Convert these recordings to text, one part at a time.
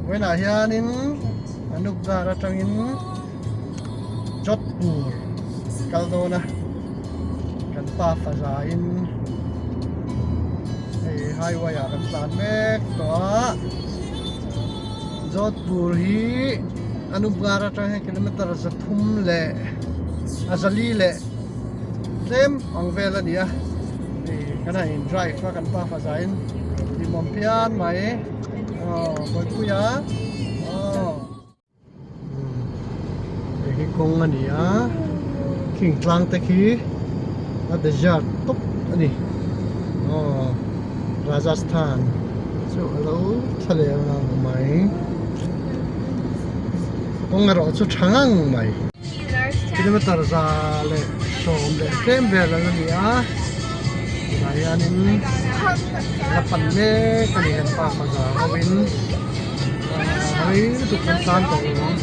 Vawiinah hianin Anupgarh atangin Jodhpur kal dawn a, kan pa fazain hei highway ah kan tlan mek tawh a, Jodhpur hi Anupgarh atang hian kilometer 300 leh a zali leh tlem ang vel a ni a hei kan han in drive a kan pa fazain hlimawm phian mai aw Bawipuia aw hei hi kawng a ni a khing tlang te khi a desert tawp a ni aw Rajasthan chu a lo thla leh ang mai kawng erawh chu tha ngang mai. Kilometer 110 vel an ani a tunah hianin la pan mek a ni kan pa faza hovin rei lutuk kan tlan tawh lo ang.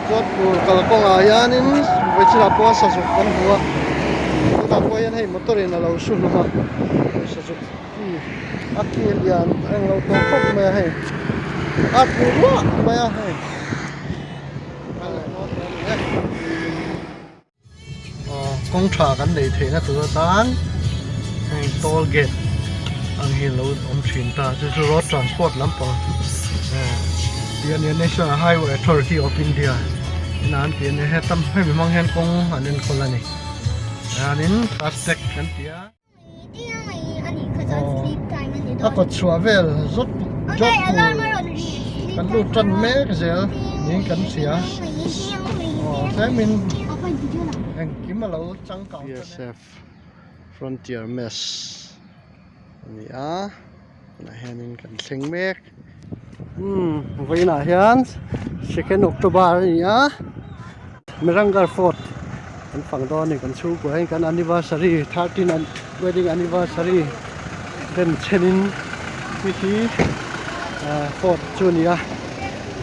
Jodhpur kalkawngah hianin vawichinah pawh sazuk kan hmu a tunah pawh hian hei motor in a lo su hlum a sazuk hi a ki lian a englo tawh khawp mai a hei a tlu ruah mai a hei. Kawng tha kan neih theihna tur atan heng toll gate ang hi alo awm thin ta chu chu road transport lampang tih a nia national highway authority of India inah an tih a nia heta hemi hmang hian kawng an enkawl a ni chuanin fast tag kan ti a. A kawt chhuah vel zawt zawt tur kan lut tan mek zel niin kan hria aw tlemin engkim a lo changkang tan e. BSF Frontier Mess a ni a tunah hianin kan thleng mek umm vawiinah hian second October a ni a. Mirangar Fort kan fang dawn a ni kan chhungkua hian kan anniversary 13 an wedding anniversary den chenin khi khi ah fort chu a ni a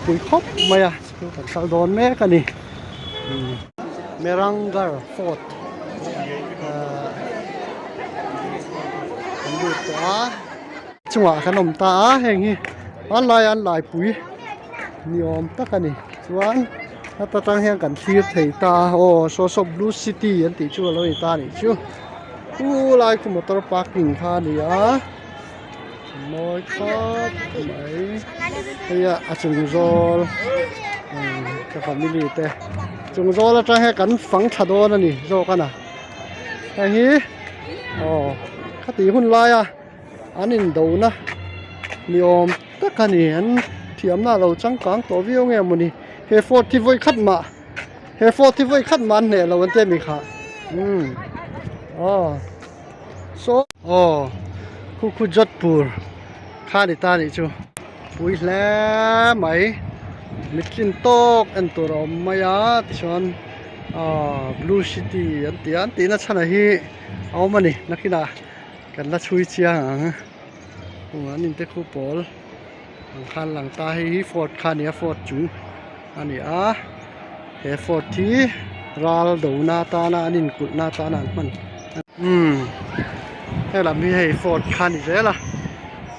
pui khawp mai a chu kan kal dawn mek a ni Mirangar Fort ah kan lut tawh a chungah kan awm ta a heng hi hmanlai an laipui ni awm tak a ni chuan. Heta tang hian kan thlir thei ta a aw saw saw blue city an tih chu alo ni ta anih chu chu lai khu motor parking kha a ni a mawi khawp mai hei a a chung zawl ka family te chung zawl atang hian kan fang thla dawn a ni zawk a na hei hi aw khati hun laia an indona ni awm tak a ni an thiamna a lo changkang tawh viau nge mawni he fort hi vawi khat mah he fort hi vawi khat mah an hneh lo an ti a mi kha umm aw saw aw khu khu Jodhpur kha a ni ta anih chu pui hle mai mittlin tawk en tur a awm mai a tichuan aw blue city an ti a an tihna chhan ah hi a awm a ni nakinah. Kan la chhui chiang ang hung an inte khu pawl ang khan lang ta hei hi fort kha a ni a fort chung a ni a he fort hi ral do na atana an inkulh na atana an hman umm helam hi hei fort kha a ni zel a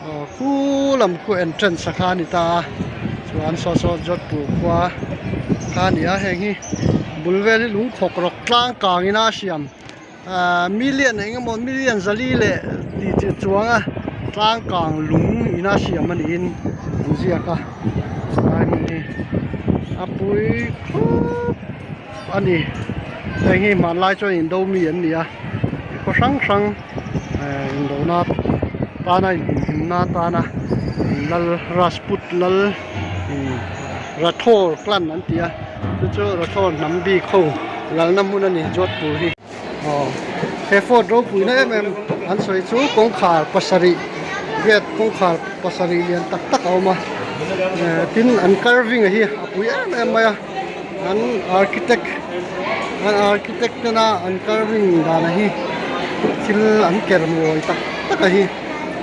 aw khu lam khu entrance a kha a ni ta a chuan saw saw Jodhpur khua kha a ni a heng hi bul vel hi lungkhawk rawk tlang kangin a siam. Ahh million eng emaw million zali leh tih chi chuanga tlang kang lung ina siam a niin an ziak a lai hmun hi a pui khawp a ni heng hi hmanlai chuan indo mi an ni a khaw hrang hrang ehh indona tana inhimna tana lal Rajput lal Rathore clan an ti a chu chu Rathore hnam bik ho lalna hmun a ni Jodhpur hi. Aw he fort ropui na em em an sawi chu kawngkhar pasarih gate kawngkhar pasarih lian tak tak a awm a eh tin an carving a hi a pui em em mai a an architect an architect tena an carving dan a hi thil an ker mawi tak tak a hi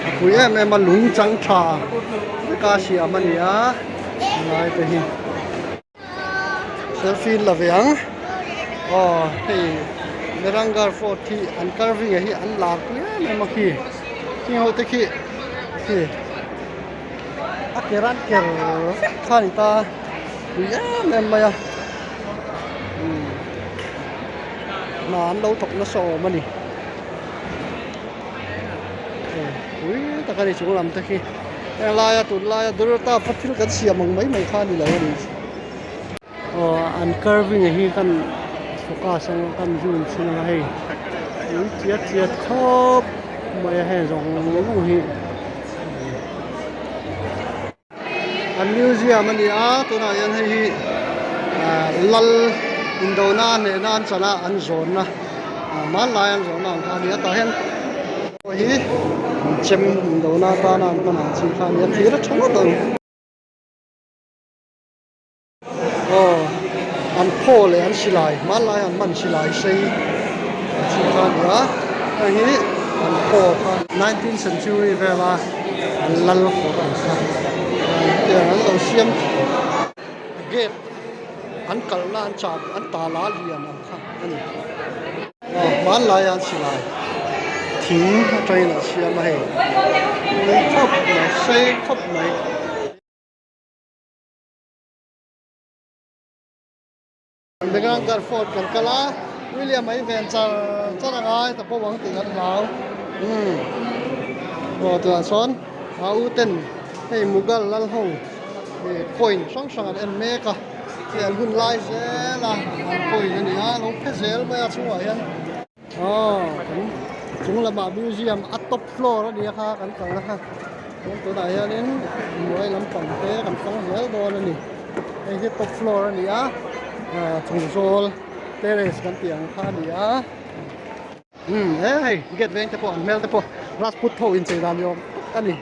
a pui em em a lung chang tha veka siam a ni a helai te hi. Selfie la ve ang aw hei Mehrangarh fort hi an carving ah hi an lar pui em em a khi khing ho te khi khi A ker an ker vek kha a ni ta pui em em mai a umm hna an lo thawk nasa awm a ni pui tak a ni chung lam te khi heng laia tunlaia durta fa thil kan siam ang mai mai kha a ni lo a ni. Aw an carving a hi kan focus anga kan zoom chhin anga hei ui chiat chiat khawp mai a hei zawng zawng hi an museum a ni a tunah hian hei hi ah lal indona a hnehna an chan a an zawnna ah hmanlai an zawnna ang kha a ni a tah hian pawh hi an chem indona atana an hman ang chi kha a ni a thir a tha ngawt ang. Aw an phaw leh an silai hmanlai an hman silai sei an chhung kha a ni a hei hi an phaw kha nineteen century vela an lal kawr ang kha hetiang an lo siam gate an kalhna an chah an tala lian ang kha a ni aw hmanlai an silai thing atangin an siam a hei khawp mai sei khawp mai. Megankar Fort kan kal a, William a i ven char char a ngai ta pawh ang tih kan hlau. Umm aw tunah sawn a u ten hei Mughal lal ho ih coin hrang hrang an en mek a, hei an hun lai zel a an coin a ni a, a lo phe zel mai a chhungah hian. Aw kan chung lamah museum a top floor a nia kha kan kalna kha chuan tunah hianin hnuai lampang te kan fang zel dawn a ni hei hi top floor a ni a ah chung zawl terrace kan tih ang kha a ni a umm he hei gate veng te pawh an hmel te pawh Rajput ho inchei dan ni awm tak a ni.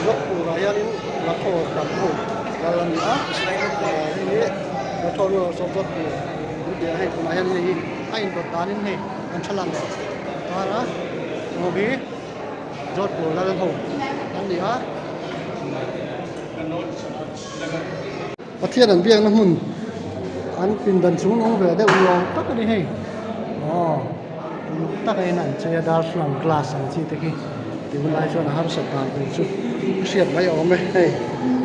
Blok turah hianin Rathore tam ho kal a ni a, hei hi Rathore rual sawm zawt tur an ti a, hei tunah hian hei hi a indawt danin hei an tha lang tar a, ho hi Jodhpur lal ho an ni a. Pathian an biakna hmun an pindan chung nung ve deuh ni awm tak a ni hei aw uluk taka in an chei a darthlalang glass ang chi te khi tih hun lai chuan a harsat dan tur chu a hriat mai awm e hei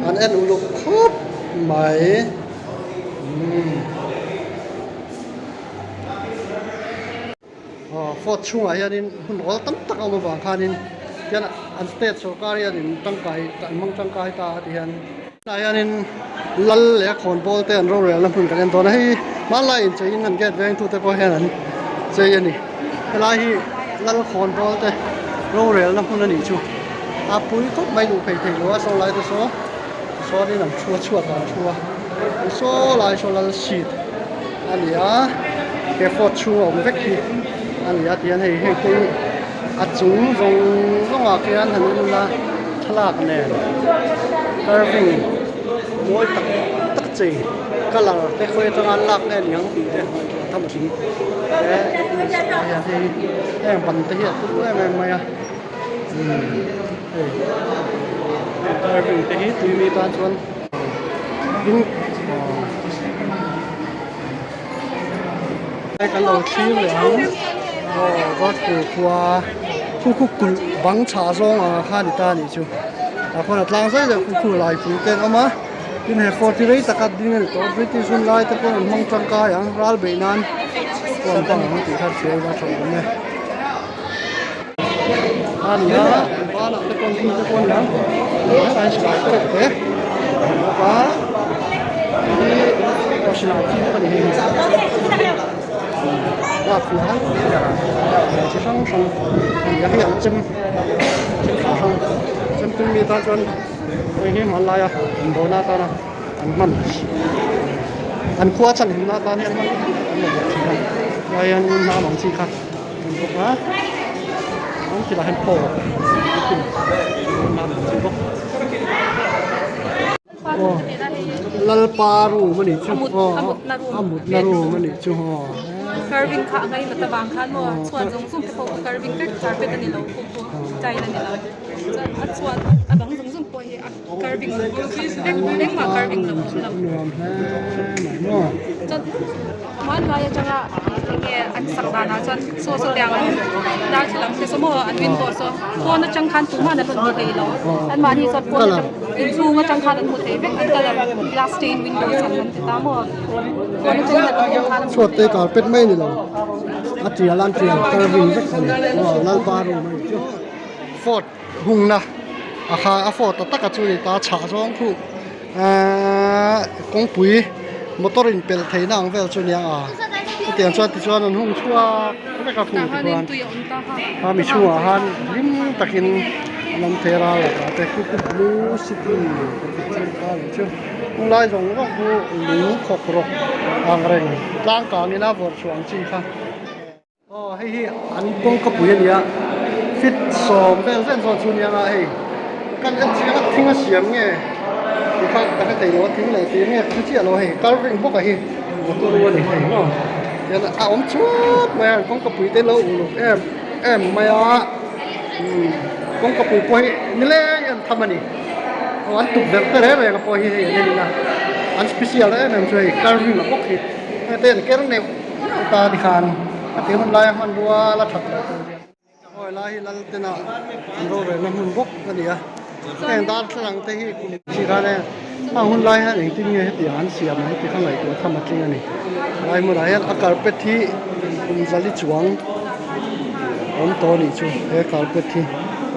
an en uluk khawp mai umm. Aw fort chhungah hianin hun awl tam tak a awm avang khanin hian an state sorkar hianin tangkai an hmang tangkai ta a ti hian tunah hianin lal leh a khawnbawl te an rorelna hmun kan en dawn a hei hmanlai incheiin an gate vengtu te pawh hian an chei a ni helai hi lal khawnbawl te rorelna hmun a nih chu a pui khawp mai luh phei theih loh a saw lai te saw sawnin an thu a chhuat ah an thu a saw lai saw lal seat a ni a he fort chhung a awm vek hi a ni a tihian hei hei te hi a chung zawng zawng ah khian han en ila thlalak nen carving mawi tak tak chei colour te khawi atanga an lak nge ni ang tih te tham a tling he hian hei heng ban te hi a turu em em mai a umm hei carving te hi tui mi tan chuan. Tin aw kan lo thlir leh ang aw Jodhpur khua khu khu kulh bang chhah zawng ang kha a ni ta a nih chu tah khuan a tlang zai zai khu khu laipui te an awm a tin he fort hi rei taka ding a ni tawh British hun lai te pawh an hmang tangkai ang ral beih nan pawh an hmang ang tih kha hria ila tha awm e. A ni a banah te pawn thil te pawh a ni ang helai silai te reuh te a ni bawk a hei hi silai thil a ni hei hi lak fiah chi hrang hrang a ni a hei an chem chem hrang hrang chem tum mi tan chuan hei hi hmanlaia indawhna atana an hman an khua chhanhimna atan hian hman an nei bawk thin a helai hian hnam ang chi kha. An bawk a an thilah hian phaw bawk aw lalpa room a nih chu aw a mutna room a nih chu aw carving kha a ngaihmat avang khan maw chhuat zawng zawng te pawh carving vek carpet a ni lo pawh pawh tile a ni lo chuan a chhuat a bang zawng zawng pawh hi a carving vek engmah carving lo a awm lo nuam hle mai maw chuan hmanlai atanga. Enge an sak danah chuan saw saw te ang an darthlalang te saw maw an window saw pawn atang khan tumah an rawn hmu thei lo an mahni chuan pawn atang inchhung atang khan an hmu thei vek an colour glass stain windows ang an ti ta maw pawn atang an hmuh khan a hmu Chhuat te carpet mai a ni lo a tial an tial carving vek a ni aw lalpa room a ni chu fort hungna a kha a fort ta taka chu a ni ta chhah zawng khu Ahh kawngpui motor in pelh theihna ang vel chu nia a chutiang chuan tichuan an hung chhuak vek a khung tikhuan a mi chhungah khan hlim takin an awm thei a ral lakah te khu khu blue city kan tih chu a ni chu chulai zawng zawng chu lung khawk rawk ang reng tlang kangin a vawrh chhuah ang chi kha. Aw hei hi an kawngka pui a nia fit sawm vel zen zawn chu nia nga hei kan en chiang a thing a siam nge ti kha ka hre thei lo a thing leh tir nge ka hre chiah lo hei carving bawk a hi motor a ni hei maw tian a awm chuap mai a kawngka pui te lo uluk em em mai a umm kawngka pui pawh hi nileng em tham a ni aw an tukverh te reng reng pawh hi hei an en in a an special em em chu hei carving a bawk hi hei te an ker neuh. Ta ti khan a tih hun laia hmanrua la that loh tur hian awi lai hi lal tena an rorelna hmun bawk a ni a heng darthlalang te hi kum chi khan e hang hun lai hian engtin nge hetiang an siam ang tih kha ngaihtuah tham a tling a ni lai hmunah hian a carpet hi kum zali chuang awm tawh a nih chu he carpet hi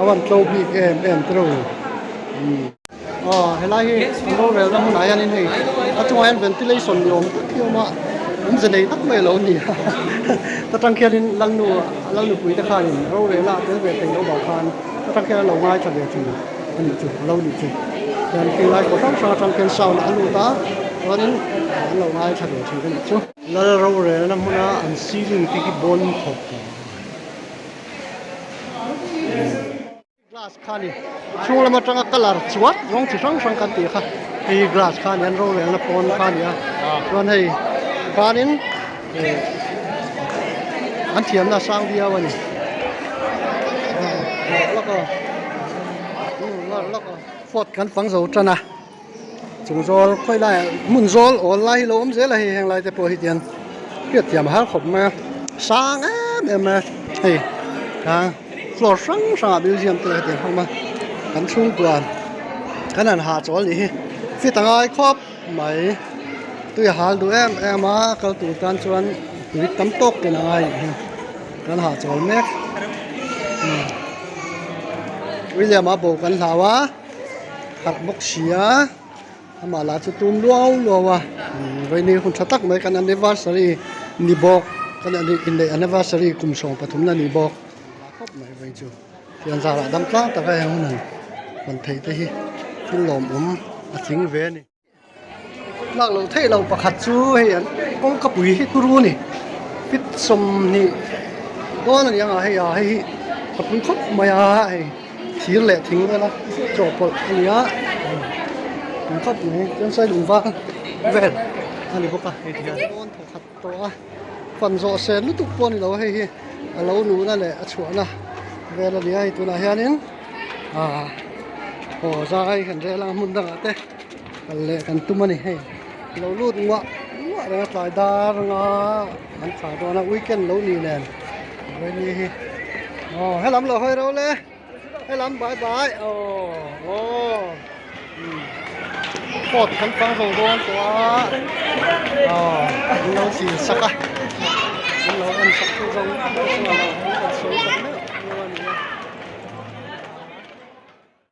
a van tlo bik em em te reuh umm. Aw helai hi an rorelna hmunah hianin hei a chungah hian ventilation ni awm tak hi a awm a awmze nei tak mai a lo ni a ta tang khianin lalnu lalnupui te khanin rorelna a tel ve thei loh vang khan ta tang khian a lo ngaithla ve thin a nih chu a lo nih chu hian khilai kaw hrang hrang atang khian sound a lut a chuanin an lo ngaithla ve thin a nih chu. Lal rorelna hmuna an ceiling te hi bawn khawp. Glass kha ni chhung lam atanga colour chuat rawng chi hrang hrang kan tih kha hei hi glass kha ni an rorelna pawn kha a ni a chuan hei khanin ih an thiamna a sang viau a ni fort kan fang zo tan a chung zawl khawi laiah hmun zawl awl lai hi lo awm zel a hei heng lai te pawh hi tiang hriat thiam a har khawp mai a sang em em mai a hei ah floor hrang hrangah museum te hetiang a awm a kan chhungkua kan han hahchawl nih hi fit a ngai khawp mai tui a hal duh em em a kal tur tan chuan tui tam tawk ken a ngai nih hi kan hahchawl mek William a bo kan hlau a. Harh bawk si a amah lah chu tum luau luau a vawiin hun tha tak mai kan anniversary ni bawk kan inneih anniversary kum 13 na ni bawk khawp mai vawiin chu thian zarah dam tlang taka heng hun han hawn theih te hi thil lawmawm a tling ve a ni. Lak loh theih loh pakhat chu hei an kawngka pui hi turu a ni fit 20 dawn a ni ang a hei a hei hi a pui khawp mai a hei thir leh thing vel a chawhpawlh a ni a pui khawp mai chuan sailung var vel a ni bawk a hei ti hian dawn thawkhat tawh a fan zawh sen lutuk pawh a ni lo a hei hi a lo luhna leh a chhuahna vel a ni a hei tunah hianin ah aw zai kan rel ang hmun dangah te. Kal leh kan tum a ni hei lo lut nguah nguah reng a tlai dar anga an thlah dawn a weekend lo ni nen Vawini hi aw helam lo hawi ro le helam bye bye aw aw fort kan fang zo dawn tawh a aw an lo thlir sak a an lo en sak tu zawng zawng chu a lo.